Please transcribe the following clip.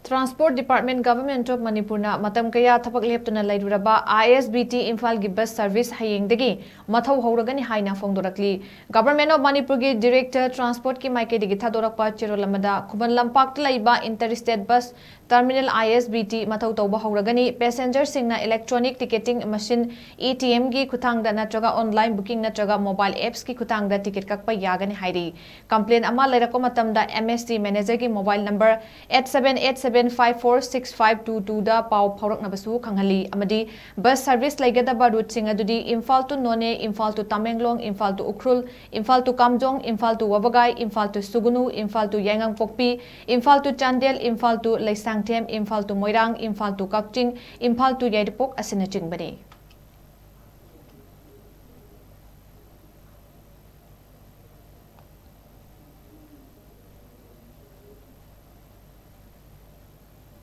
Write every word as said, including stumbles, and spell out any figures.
Transport Department, Government of Manipurꯅ ꯃꯇꯝ ꯀꯌꯥ ꯊꯕꯛ ꯂꯦꯞꯇꯨꯅ ꯂꯩꯔꯨꯔꯕ I S B T ꯏꯝꯐꯥꯜꯒꯤ bus service ꯍꯌꯦꯡꯗꯒꯤ ꯃꯊꯧ ꯍꯧꯔꯒꯅꯤ ꯍꯥꯏꯅ ꯐꯣꯡꯗꯣꯔꯛꯂꯤ꯫ Government of Manipurꯒꯤ Director Transportꯀꯤ ꯃꯥꯏꯀꯩꯗꯒꯤ ꯊꯥꯗꯣꯔꯛꯄ ꯆꯦꯔꯣꯜ ꯑꯃꯗ, ꯈꯨꯃꯟ ꯂꯝꯄꯥꯛꯇ ꯂꯩꯕ Interstate Bus Terminal I S B T ꯃꯊꯧ ꯇꯧꯕ ꯍꯧꯔꯒꯅꯤ꯫ Passengerꯁꯤꯡꯅ electronic ticketing machine, E T Mꯒꯤ ꯈꯨꯠꯊꯥꯡꯗ ꯅꯠꯇ꯭ꯔꯒ online booking ꯅꯠꯇ꯭ꯔꯒ mobile appsꯀꯤ ꯈꯨꯠꯊꯥꯡꯗ ticket ꯀꯛꯄ ꯌꯥꯒꯅꯤ ꯍꯥꯏꯔꯤ꯫ Complaint ꯑꯃ ꯂꯩꯔꯛꯄ ꯃꯇꯝꯗ M S T managerꯒꯤ mobile number eight seven eight seven five four six five two twoꯗ ꯄꯥꯎ ꯐꯥꯎꯔꯛꯅꯕꯁꯨ ꯈꯪꯍꯜꯂꯤ꯫ ꯑꯃꯗꯤ bus service ꯂꯩꯒꯗꯕ routeꯁꯤꯡ ꯑꯗꯨꯗꯤ Imphal to Noney, Imphal to Tamenglong, Imphal to Ukhrul, Imphal to Kamjong, Imphal to Wabagai, Imphal to Sugnu, Imphal to Yaingangpokpi, Imphal to Chandel, Imphal to Leisangthem, Imphal to Moirang, Imphal to Kakching, Imphal to Yairipok ꯑꯁꯤꯅꯆꯤꯡꯕꯅꯤ꯫